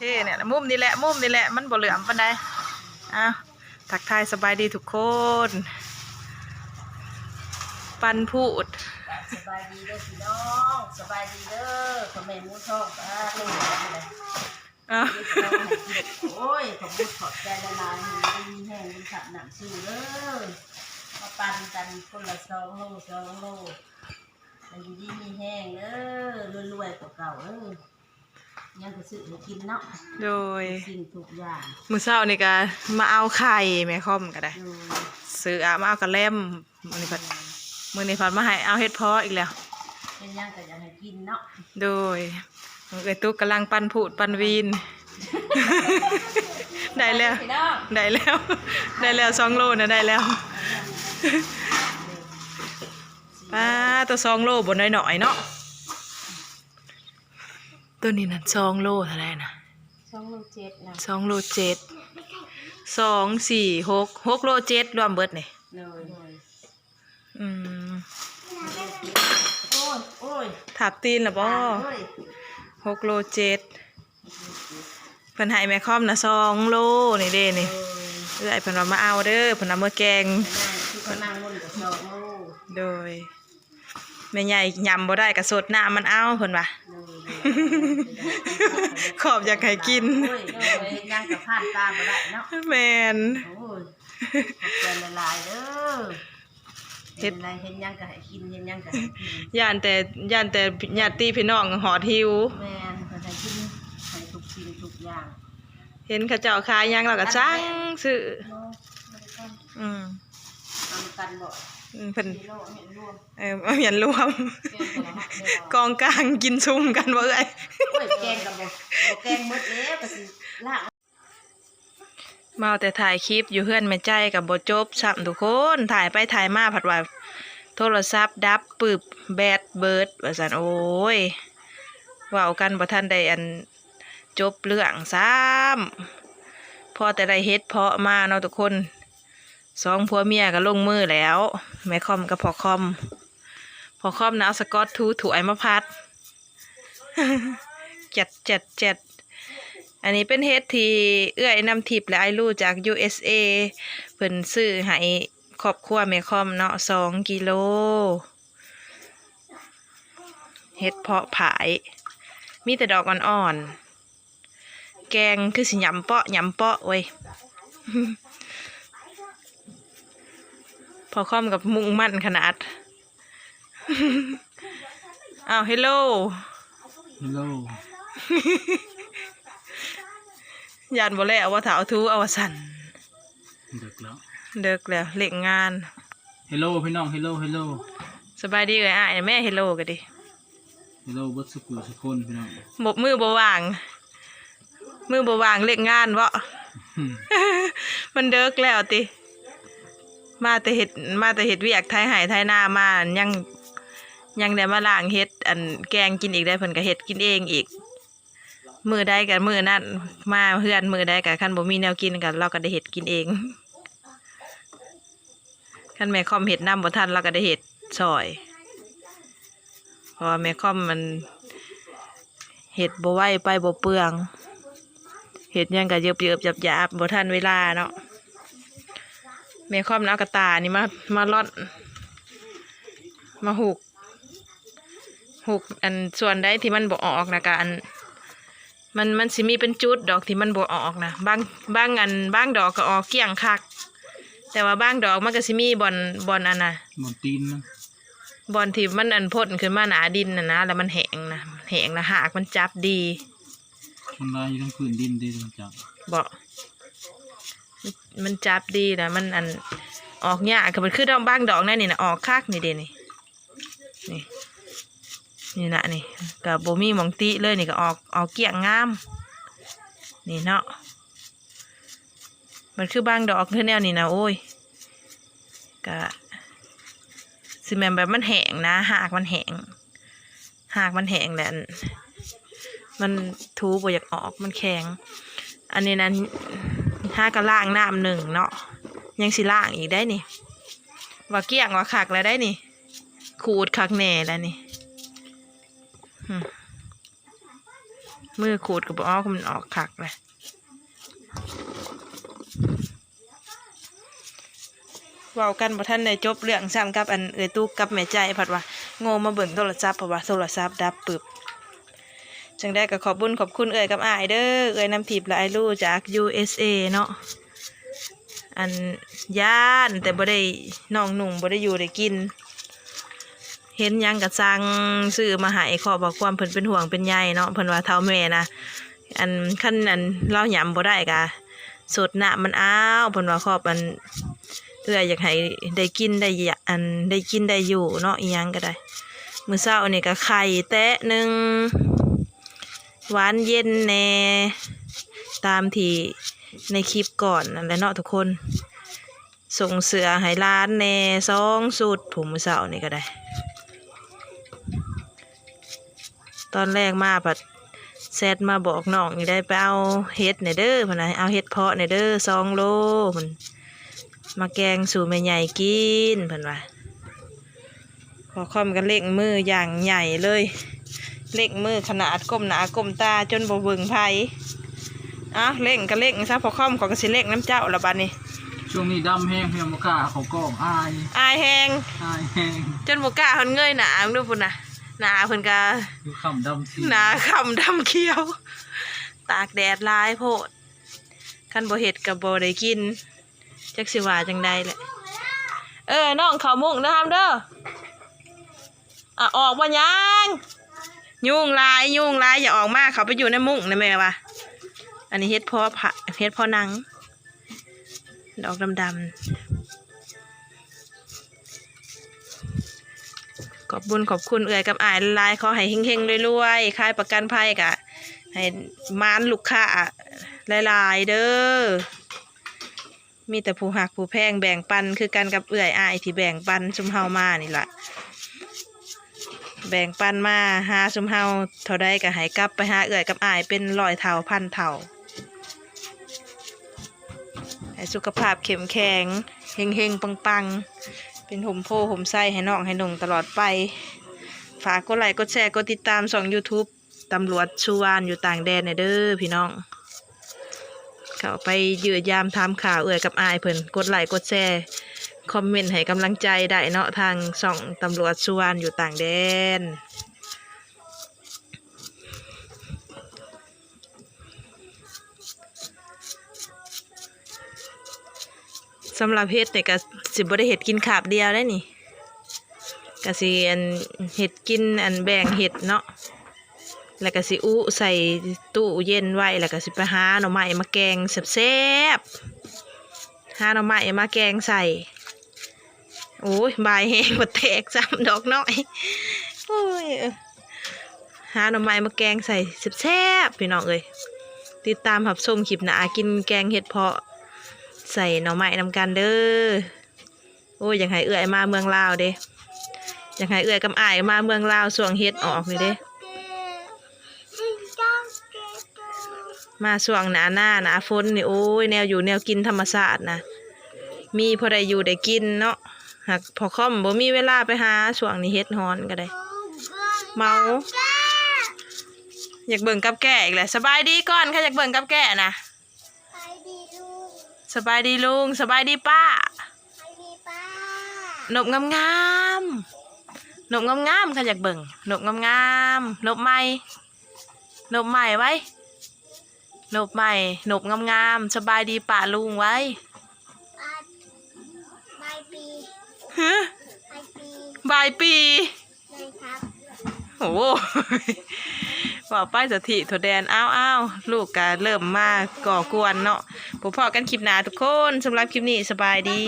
ເອີ ນີ້ແຫຼະ ມຸມນີ້ແຫຼະ ມຸມນີ້ແຫຼະ ມັນບໍ່ເຫຼື້ອມປານໃດ. ອ້າວ ທັກທາຍສະບາຍດີທຸກຄົນ ປັນພູດ. ສະບາຍດີເດີພີ່ນ້ອງ ສະບາຍດີເດີພໍ່ແມ່ໝູ່ທອງ. ອ້າວ ໂອ້ຍ ຂອບຄຸນຂອບໃຈຫຼາຍໆ ໃຫ້ຢູ່ດີມີແຮງບຸນຄ້ຳນຳຊູເດີ ມາປັນກັນຄົນລະສອງໂລ ສອງໂລ ໃຫ້ຢູ່ດີມີແຮງເດີ ລວຍໆກວ່າເກົ່າເດີ. ຫຍັງກໍຊື້ໃຫ້ກິນເນາະ. ໂດຍ ທຸກສິ່ງທຸກຢ່າງ. ມື້ເຊົ້ານີ້ກໍມາເອົາໄຂ່ ແມ່ຄອມກໍໄດ້ ໂດຍ ຊື້ ອາ ມາເອົາກະແລັມ. ມື້ນີ້ພັດ ມື້ນີ້ພັດມາໃຫ້ເອົາເຫັດເພາະອີກແລ້ວ. ເຮັດຫຍັງກໍຢາກໃຫ້ກິນເນາະ. ໂດຍ ເອື້ອຍຕຸກກຳລັງປັນພູດປັນວີນ. ໄດ້ແລ້ວ ພີ່ນ້ອງ ໄດ້ແລ້ວ ໄດ້ແລ້ວ ສອງໂລນະ ໄດ້ແລ້ວ. ປ້າ ໂຕສອງໂລບໍ່ນ້ອຍໆເນາະ. ໂຕນີ້ນັ້ນສອງໂລເທົ່າໃດນະ? ສອງໂລເຈັດນະ ສອງໂລເຈັດ ສອງ ສີ່ ຫົກ ຫົກໂລເຈັດ ລວມເບິດນີ້. ໂດຍ ອືມ ໂອ້ຍ ໂອ້ຍ ທາບຕີນລະບໍ່? ໂອ້ຍ ຫົກໂລເຈັດ ເພິ່ນໃຫ້ແມ່ຄອມນະສອງໂລນີ້ເດ້ນີ້. ໂດຍ ເອື້ອຍເພິ່ນວ່າມາເອົາເດີ ເພິ່ນວ່າເມືອແກງ. ຄືເຂົານັ່ງມົນກໍສອງໂລ. ໂດຍ ແມ່ໃຫຍ່ຫຍ້ຳບໍ່ໄດ້ກໍສົດນ້ຳມັນເອົາ ເພິ່ນວ່າ ໂດຍ ຂອບຢາກໃຫ້ກິນ. ໂອ້ຍ ເຮັດຫຍັງກໍຜ່ານຕາບໍ່ໄດ້ເນາະ. ແມ່ນ ໂອ້ຍ ຂອບໃຈຫຼາຍໆເດີ. ເຮັດ ເຮັດຫຍັງກໍໃຫ້ກິນ ເຮັດຫຍັງກໍໃຫ້ກິນ. ຢ້ານແຕ່ ຢ້ານແຕ່ຍາດຕິພີ່ນ້ອງຫອດຫິວ. ແມ່ນ ເພິ່ນໃຫ້ກິນ ໃຫ້ທຸກສິ່ງທຸກຢ່າງ. ເຫັນເຂົາເຈົ້າຂາຍຫຍັງລາວກໍສັ່ງຊື້. ບໍ່ ບໍ່ໄດ້ສັ່ງ ອືມ ນຳກັນບໍ່? ອືມ ເພິ່ນ ເອີ ເອົາຫຍັງລວມ ກອງກາງກິນຊຸມກັນບໍ່ເອື້ອຍ? ໂອ້ຍ ແກງກໍບໍ່ ບໍ່ແກງໝົດແລ້ວ ກໍຊິລ້າງ. ມາເອົາແຕ່ຖ່າຍຄລິບຢູ່ເຮືອນແມ່ໃຈກໍບໍ່ຈົບຊ້ຳທຸກຄົນ ຖ່າຍໄປຖ່າຍມາພັດວ່າໂທລະສັບດັບປຶບ ແບັດເບີດວ່າຊັ້ນ. ໂອ້ຍ ເວົ້າກັນບໍ່ທັນໄດ້ອັນ ຈົບເລື່ອງຊ້ຳ ພໍແຕ່ໄດ້ເຫັດເພາະມາເນາະທຸກຄົນ. ສອງຜົວເມຍກໍລົງມືແລ້ວ ແມ່ຄອມກັບພໍ່ຄອມ. ພໍ່ຄອມນະເອົາສະກອດຖູຖ້ວຍມາພັດ ແຈັດ ແຈັດ ແຈັດ. ອັນນີ້ເປັນເຫັດທີ່ເອື້ອຍນ້ຳທິບ ແລະ ອ້າຍລູຈາກ ຢູເອສເອ ເພິ່ນຊື້ໃຫ້ຄອບຄົວແມ່ຄອມເນາະ ສອງກິໂລ. ເຫັດເພາະຜາຍ ມີແຕ່ດອກອ່ອນໆ ແກງຄືຊິຫຍ້ຳເປາະຫຍ້ຳເປາະເວີຍ. ພໍ່ຄອມກໍມຸ່ງໝັ້ນຂະໜາດ. ອ້າວ ເຮໂລ ເຮໂລ ຢ້ານບໍ່ແລ້ວວ່າຖ້າເອົາຖູເອົາວ່າຊັ້ນ. ເດິກແລ້ວ ເດິກແລ້ວ ເລັ່ງງານ. ເຮໂລ ພີ່ນ້ອງ ເຮໂລ ເຮໂລ ສະບາຍດີເອື້ອຍອ້າຍແມ່ ເຮໂລກໍດີ ເຮໂລເບິດສູ່ຜູ້ສູ່ຄົນພີ່ນ້ອງ. ບໍ່ ມືບໍ່ວ່າງ ມືບໍ່ວ່າງເລັ່ງງານເບາະ ອືມ ມັນເດິກແລ້ວຕິ ມາແຕ່ເຮັດ ມາແຕ່ເຮັດວຽກໄຖໄຮ່ໄຖນາມາ ຍັງ ຍັງໄດ້ມາລ້າງເຫັດ ອັນ ແກງກິນອີກໄດ໋ ເພິ່ນກໍເຮັດກິນເອງອີກ. ມື້ໃດກໍມື້ນັ້ນ ມາເຮືອນມື້ໃດກໍ ຄັນບໍ່ມີແນວກິນກໍ ລາວກໍໄດ້ເຮັດກິນເອງ. ຄັນແມ່ຄອມເຮັດນຳບໍ່ທັນ ລາວກໍໄດ້ເຮັດຊ່ອຍ ເພາະວ່າແມ່ຄອມມັນເຮັດບໍ່ໄວໄປບໍ່ເປືອງ ເຮັດຫຍັງກໍເຢິບໆຢາບໆ ບໍ່ທັນເວລາເນາະ. ແມ່ຄອມນະເອົາກະຕ່ານີ້ມາ ມາລ່ອນ ມາຫຸກ ຫຸກ ອັນ ສ່ວນໃດທີ່ມັນບໍ່ອອກນະກະ ອັນ ມັນ ມັນຊິມີເປັນຈຸດດອກທີ່ມັນບໍ່ອອກນະ ບາງ ບາງ ອັນ ບາງດອກກໍອອກກ້ຽງຄັກ ແຕ່ວ່າບາງດອກມັນກໍຊິມີບ່ອນ ບ່ອນ ອັນນະ ບ່ອນຕີນມັນ ບ່ອນທີ່ມັນ ອັນ ພົ້ນຂຶ້ນມາໜ້າດິນຫັ້ນນະ ແລ້ວມັນແຫ້ງນະ ແຫ້ງແລ້ວຮາກມັນຈັບດີ. ມັນລາຍຢູ່ທາງພື້ນດິນເດ້ ມັນຈັບ ເບາະ ມັນຈັບດີນະ ມັນ ອັນ ອອກຍາກ ກໍມັນຄືດອກ ບາງດອກແນວນີ້ນະ ອອກຄັກນີ້ເດ້ນີ້. ນີ້ ນີ້ນະ ນີ້ກໍບໍ່ມີໝ່ອງຕິເລີຍ ນີ້ກໍອອກ ອອກກ້ຽງງາມ ນີ້ເນາະ. ມັນຄືບາງດອກຄືແນວນີ້ນະ ໂອ້ຍ ກະຊິແມ່ນແບບມັນແຫ້ງນະ ຮາກມັນແຫ້ງ ຮາກມັນແຫ້ງແຫຼະ ມັນຖູບໍ່ຢາກອອກ ມັນແຂງ. ອັນນີ້ນັ້ນ ຫາກໍລ້າງນ້ຳໜຶ່ງເນາະ ຍັງຊິລ້າງອີກໄດ໋ນີ້ ວ່າກ້ຽງວ່າຄັກແລ້ວໄດ໋ນີ້ ຂູດຄັກແນ່ແລ້ວນີ້. ຫຶ ມືຂູດກໍບໍ່ອອກ ມັນອອກຄັກເລີຍ. ເວົ້າກັນບໍ່ທັນໄດ້ຈົບເລື່ອງຊ້ຳກັບອັນເອື້ອຍຕຸກກັບແມ່ໃຈ ພັດວ່າໂງ່ມາເບິ່ງໂທລະສັບ ເພາະວ່າໂທລະສັບດັບປຶບ. ຈັ່ງໃດກໍຂອບບຸນຂອບຄຸນເອື້ອຍກັບອ້າຍເດີ ເອື້ອຍນ້ຳທິບ ແລະ ອ້າຍລູຈາກ ຢູເອສເອ ເນາະ. ອັນ ຢ້ານແຕ່ບໍ່ໄດ້ນອງນຸ່ງ ບໍ່ໄດ້ຢູ່ໄດ້ກິນ ເຫັນຫຍັງກໍສັ່ງຊື້ມາໃຫ້ ເພາະວ່າຄວາມເພິ່ນເປັນຫ່ວງເປັນໃຍເນາະ. ເພິ່ນວ່າເຖົ້າແມ່ນະ ອັນ ຄັນອັນລາວຫຍ້ຳບໍ່ໄດ້ກະສົດນ້ຳມັນເອົາ ເພິ່ນວ່າ ຄອບອັນເອື້ອຍຢາກໃຫ້ໄດ້ກິນໄດ້ຢະ ອັນ ໄດ້ກິນໄດ້ຢູ່ເນາະ ອີ່ຫຍັງກໍໄດ້. ມື້ເຊົ້ານີ້ກໍໄຂ່ແຕະໜຶ່ງ ຫວານເຢັນແດ່ ຕາມທີ່ໃນຄລິບກ່ອນນັ້ນແຫຼະເນາະທຸກຄົນ. ສົ່ງເສື້ອໃຫ້ຫຼານແດ່ສອງຊຸດ ຜູ້ ມື້ເຊົ້ານີ້ກໍໄດ້. ຕອນແລງມາພັດແຊັດມາບອກນ້ອງນີ້ໄດ໋ ໄປເອົາເຫັດແດ່ເດີ ເພິ່ນວ່າ ເອົາເຫັດເພາະແດ່ເດີ ສອງໂລ ເພິ່ນ ມາແກງສູ່ແມ່ໃຫຍ່ກິນ ເພິ່ນວ່າ. ພໍ່ຄອມກໍເລັ່ງມືຢ່າງໃຫຍ່ເລີຍ ເລັ່ງມືຂະໜາດ ກົ້ມໜ້າກົ້ມຕາຈົນບໍ່ເບິ່ງໃຜ. ເອົ້າ ເລັ່ງກໍເລັ່ງຊະ ພໍ່ຄອມ ຂ້ອຍກໍຊິເລັ່ງນຳເຈົ້າລະບັດນີ້. ຊ່ວງນີ້ດຳແຮງ ຍັງບໍ່ກ້າເຂົ້າກ້ອງ ອາຍ ອາຍແຮງ ອາຍແຮງ ຈົນບໍ່ກ້າຫັ້ນເງີຍໜ້າເບິ່ງດູພຸ້ນນະ. ໜ້າເພິ່ນກໍ ຄືຄ້ຳດຳຂຽວ ໜ້າຄ້ຳດຳຂຽວ ຕາກແດດຫຼາຍໂພດ ຄັນບໍ່ເຮັດກໍບໍ່ໄດ້ກິນ. ຈັກຊິວ່າຈັ່ງໃດແຫຼະ. ເອີ ນ້ອງເຂົ້າມຸ້ງເດີ ຫ້າມເດີ. ອ່ະ ອອກບໍ່ຍັງ? ຍຸງຫຼາຍ ຍຸງຫຼາຍ ຢ່າອອກມາ ເຂົ້າໄປຢູ່ໃນມຸ້ງນະ ແມ່ວ່າ. ອັນນີ້ເຫັດເພາະ ເຫັດເພາະໜັງ ດອກດຳໆ. ຂອບບຸນຂອບຄຸນເອື້ອຍກັບອ້າຍຫຼາຍໆ ຂໍໃຫ້ເຮັງໆ ລວຍໆ ຂາຍປະກັນໄພກະໃຫ້ໝານລູກຄ້າຫຼາຍໆ ເດີ. ມີແຕ່ຜູ້ຮັກຜູ້ແພງແບ່ງປັນ ຄືກັນກັບເອື້ອຍອ້າຍທີ່ແບ່ງປັນຊຸມເຮົາມານີ້ລະ ແບ່ງປັນມາຫາຊຸມເຮົາເທົ່າໃດກໍໃຫ້ກັບໄປຫາເອື້ອຍກັບອ້າຍເປັນຮ້ອຍເທົ່າພັນເທົ່າ. ໃຫ້ສຸຂະພາບເຂັ້ມແຂງ ເຮັງໆ ປັງໆ ເປັນຮົ່ມໂພຮົ່ມໄຊໃຫ້ນ້ອງໃຫ້ນຸ່ງຕະຫຼອດໄປ. ຝາກກົດໄລ້ກົດແຊ ກົດຕິດຕາມຊ່ອງ YouTube ຕຳຫຼວດສຸວານຢູ່ຕ່າງແດນແດ່ເດີພີ່ນ້ອງ. ເຂົ້າໄປຢ້ຽມຢາມຖາມຂ່າວເອື້ອຍກັບອ້າຍເພິ່ນ ກົດໄລ້ກົດແຊ ຄອມເມັນໃຫ້ກຳລັງໃຈໄດ້ເນາະ ທາງຊ່ອງຕຳຫຼວດສຸວານຢູ່ຕ່າງແດນ. ສຳລັບເຫັດນີ້ກະຊິບໍ່ໄດ້ເຮັດກິນຄາບດຽວໄດ໋ນີ້ ກະຊິອັນເຮັດກິນ ອັນແບ່ງເຮັດເນາະ ແລ້ວກະຊິອຸໃສ່ຕູ້ເຢັນໄວ້ ແລ້ວກະຊິໄປຫາໜໍ່ໄມ້ມາແກງແຊບໆ ຫາໜໍ່ໄມ້ມາແກງໃສ່. ໂອ້ຍ ບາຍແຮງ ບໍ່ແຕກຊ້ຳດອກນ້ອຍ ໂອ້ຍ ເອີ ຫາໜໍ່ໄມ້ມາແກງໃສ່ແຊບໆ ພີ່ນ້ອງເອີຍ. ຕິດຕາມຮັບຊົມຄລິບໜ້າ ກິນແກງເຫັດເພາະໃສ່ໜໍ່ໄມ້ນຳກັນເດີ. ໂອ້ຍ ຢາກໃຫ້ເອື້ອຍມາເມືອງລາວເດ້ ຢາກໃຫ້ເອື້ອຍກັບອ້າຍມາເມືອງລາວຊ່ວງເຫັດອອກນີ້ເດ້. ມາຊ່ວງໜ້າໜາ ໜ້າຝົນນີ້ ໂອ້ຍ ແນວຢູ່ແນວກິນທຳມະຊາດນະ ມີພໍໄດ້ຢູ່ໄດ້ກິນເນາະ. ຫາກພໍ່ຄອມບໍ່ມີເວລາໄປຫາ ຊ່ວງນີ້ເຫັດຮ້ອນກໍໄດ້ ເມົາ. ຢາກເບິ່ງກັບແກ້ອີກແຫຼະ. ສະບາຍດີກ່ອນ ຄັນຢາກເບິ່ງກັບແກ້ນະ. ສະບາຍດີລຸງ ສະບາຍດີປ້າ ສະບາຍດີປ້າ. ນົບງາມໆ ນົບງາມໆ ຄັນຢາກເບິ່ງ ນົບງາມໆ ນົບໃໝ່ ນົບໃໝ່ໄວ້ ນົບໃໝ່ ນົບງາມໆ. ສະບາຍດີປ້າລຸງໄວ້ ບາຍປີ ຮະ ບາຍປີ ບາຍປີ. ໂອ້ ເວົ້າໄປສະຖິທົ່ວແດນ. ອ້າວໆ ລູກກະເລີ່ມມາກໍ່ກວນເນາະ. ພົບພໍ້ກັນຄລິບໜ້າທຸກຄົນ. ສຳລັບຄລິບນີ້ ສະບາຍດີ.